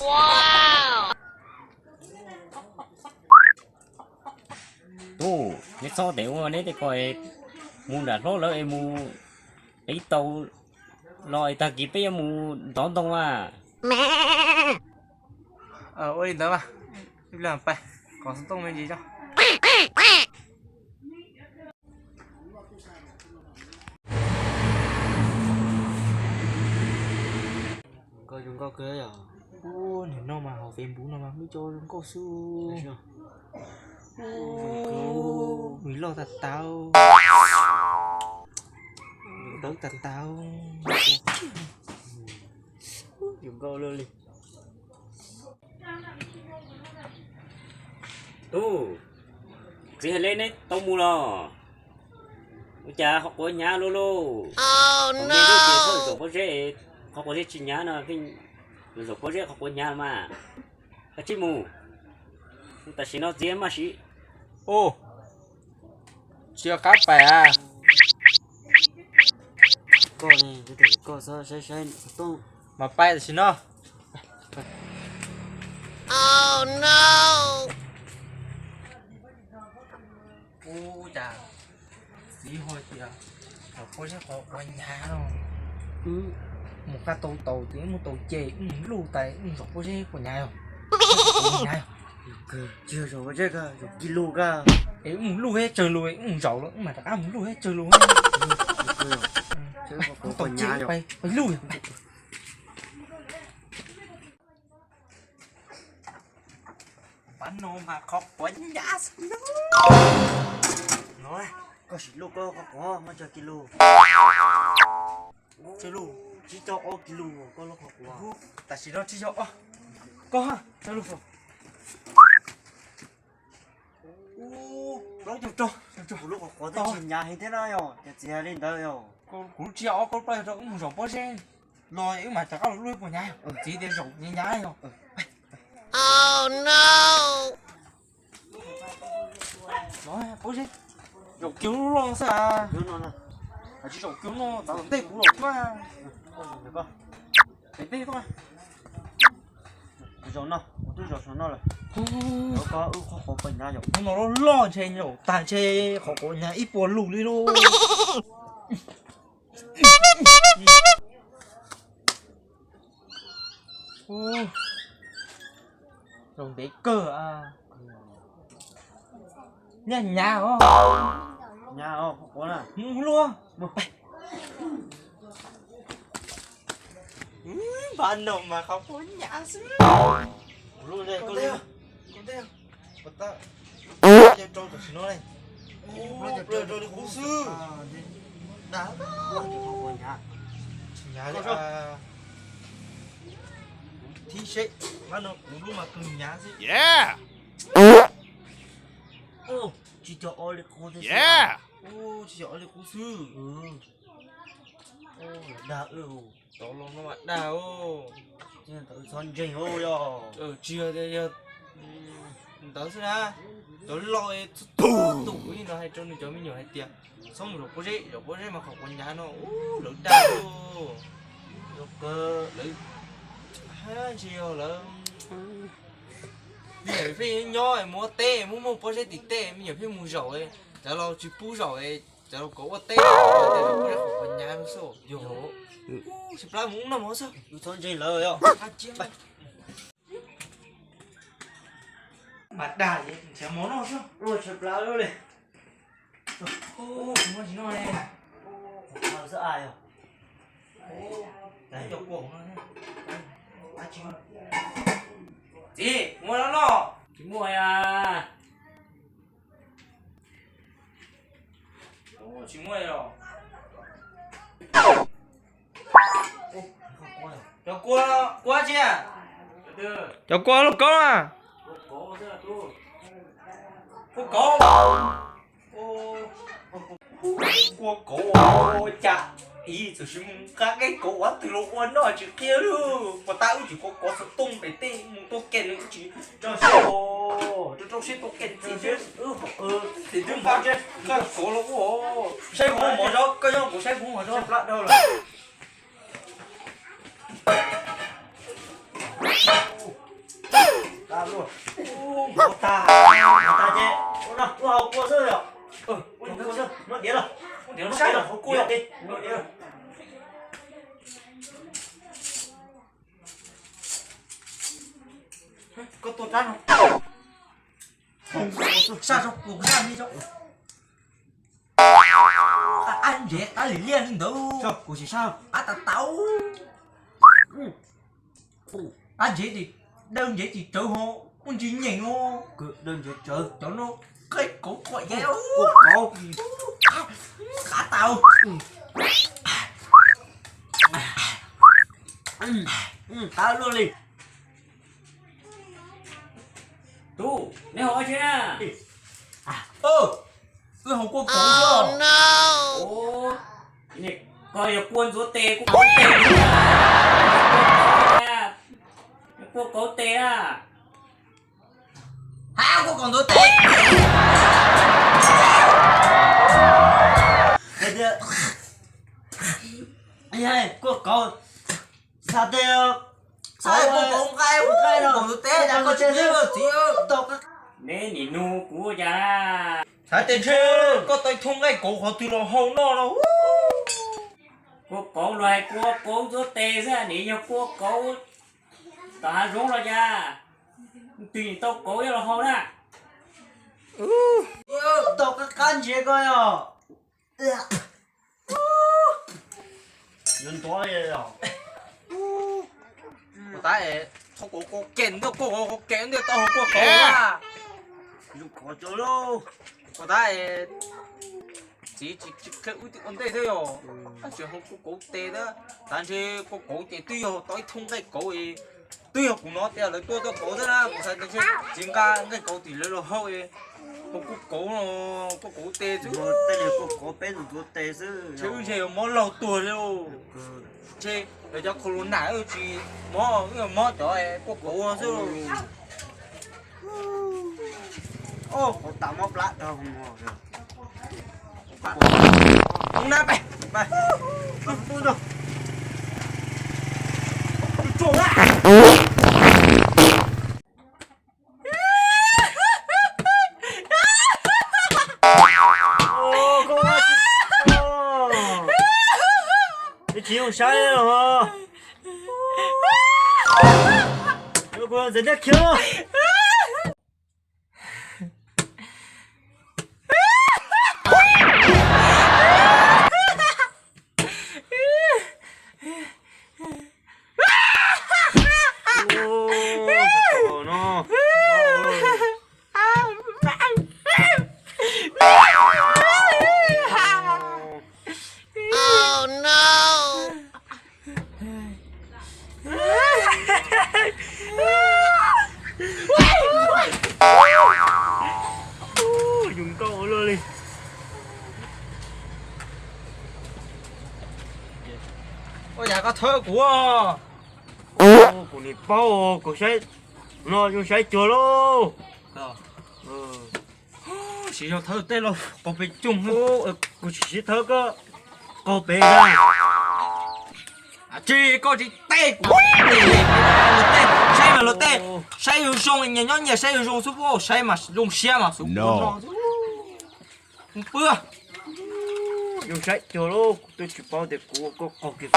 Tus, neb txhob tes ua neb tej ko, mus nram hlob lawv es mus qhib tau los es tag kis peb yuav mus ntov ntoo mas. Ua li ntawd mas, ib pliag pais kov xov tooj me ntsis tso. Nkauj zoo nkauj kawg yom. Ub, nim no mas hauv Facebook no mas muaj cov zoo nkauj xwb. Ub, mis loj tas tas, dawb tas tas. Zoo nkauj luaj li. Tub, txiv hais li neb tau mus los? Ua cas qhov quav hnyav luaj lauj? Thaum nej lub tias txhob zaum pob zeb, qhov quav zeb tsis hnyav no, zaum pob zeb qhov quav hnyav mas. Kav tsij mus, tam sim no txiv maj siv. Ub, tsis qab pais a. Koj, koj saib saib xov tooj mas pais tam sim no. Ub, cas txiv hais tias zaum pob zeb qhov quav hnyav no. Mus qab tau taus ces mus tau ces mus luj tas mus zaum pob zeb quav hnyav yog. Hnyav yog. Zaum pob zeb zaum kis lus kawg. Es mus luj thiab tsawg lus, mus zaum los mas rov qab mus luj thiab tsawg lus. Tau ces pais luj. Pab no mas qhov quav hnyav xwb. No, koj sim luj koj qhov quav muaj tsawg kis lus? Tsawg lus? Tsib caug ob kis lus koj lub qhov quav. Tam sim no tsib caug ob. Koj tsawg lus? Plaub caug rau. Kuv lub qhov quav twb tsis hnyav heev thiab na yog, cas txiv hais li ntawd yog? Kuv lub tsib caug ob, koj lub plaub caug rau, wb mus zaum pob zeb los wb mam rov qab los luj ib puas hnyav. Txiv tias zaum hnyav yog. Pob zeb zaum kiag lub loj xwb. Tsis zaum kiag no tav tom ntej kuv los mas. Pem tej tuaj. Zaum no, kuv twb zaum saum no lawm. Koj wb qhov quav puas hnyav yom? Hnub no loj loj ntshe zaum tag ntshe qhov quav hnyav ib puas lus li lauj. Zaum ntev kawg. Hnyav hnyav os. Hnyav os, qhov quav na. Mus luaj. Npaj no mas qhov quav hnyav xwb. Ua ntej, ua ntej. Rau tam sim no ne. Ua ntej rau li qub xwb. Dag, hnyav li. Thib seb, npaj no kuv lub mas kawg hnyav xwb. Tsib caug ob li qub xwb. Tsib caug ob li qub xwb. Dag, tau los no mas dag. Txhob ntseeg yog. Tsis yog tias yog ntawd xwb na. Cov laus txhua tus kuv yeej los hais rau nws cov me nyuam hais tias txhob mus zaum pob zeb, zaum pob zeb mas qhov quav hnyav no, ub, lawv dag. Lawv, ntshe yog lawv me nyuam pheej nyob mus ua teb, muaj muaj pob zeb tim tej, me nyuam pheej mus zaum, cov laus tsis pub zaum, cov laus kom ua teb, pob zeb qhov quav hnyav no xwb. Yog, tsis plab mus ub noj mov xwb. Txhob ntseeg lawv. Mas dag, nrhiav mov noj xwb. Tsis plab li. Muab tsis noj li. Xwb a yog. Txiv, muab no noj. Tsis muaj a. Tsis muaj os. Cov kua, kua tsi? Cov kua lauj kaub a. Kua kauv. Kua kauv, cas ib txwm sis mus nqa kev kauv ua twg los ua noj tsis qhia li. Puas tab wb tsis kov kov xov tooj pem tej mus tua kem nws tsis tso siab, rau rau siab tua kem txiv thiab. Txiv twb nqa koj kauv los ua. Saib kuv mov zov, koj nyob kuv saib kuv mov zov. Plab dhau lawm. Tuaj rab no. Sab zog kuv zaj me zog. Qab ntsev qab li liaj li ntawd. Kuv tsis sab. Qab tas tau. Qab ntsev ces dawb ntsev tsis tsawv ho, kuj ntsis nyeem no. Dawb ntsev tsawv cov no. Qaib kauv quaj yeeb. Kuj kauv. Qab tau. Qab luaj li. Tub, neb haus dab tsi na? Wb haus kua kauv xwb. Koj yog kua ntxuav tes, kua kauv tes. Kua kauv tes a. Ha, kua kauv ntxuav tes. Kua kauv. Xav tias kua kauv nqaij, kua kauv ntxuav tes, cas koj tsis txiv. Neb nim nug kuv cas. Xav tias ntshe koj tau thooj nqaij kauv qhov twg los hau noj no. Kua kauv luag hais kua kauv ntxuav tes xwb, nim yog kua kauv tom hav zoov los cas. Twg nim tau kauv ib los hau na. Tau qab qab ntsev ko yog. Yuav ntuav os. Ua tab, txhob kauv kauv kem, ntawm kua kauv kauv kem ntawm tau hau kua kauv a. Ua tab, txiv tsis qhia wb ua ntej thiab yog, tab sis hau kua kauv tes thiab. Tab ntshe kua kauv ces twb yog tau ib thooj nqaij kauv, twb yog kuv hnov tias lawv tua tau kauv thiab na, kuv xav tias ntshe txiv nqa nqaij kauv tim lawv los hau, hau kua kauv, kua kauv tes xwb. Tej kua kauv peb tus tes xwb. Ntshe wb ntshe yuav mob laug tuag li. Ntshe lawv cov khaus lus nam wb tsis mob, wb mob cov kua kauv xwb. Ua tas mob plab dhau. Tsis zoo saib os. Kuv ntxeev dab khiv. Yus nkauj ua luaj li. Ua yam koj thawb kuv. Kuv nim paub, kuv saib no zoo saib cuag lauj. Siv zog thawb tej los qaug pes coob. Kuv tsis siv thawb koj qaug pes. Tsis, koj tsis teb kuv. Luag tej saib mas luag tej saib yus zoo, nyias nyob nyias saib yus zoo xwb, saib mas zoo siab mas xub no. Pw. Yus saib cuag lauj, kuv twb tsis paub tias kuv ua koj qaug kiag.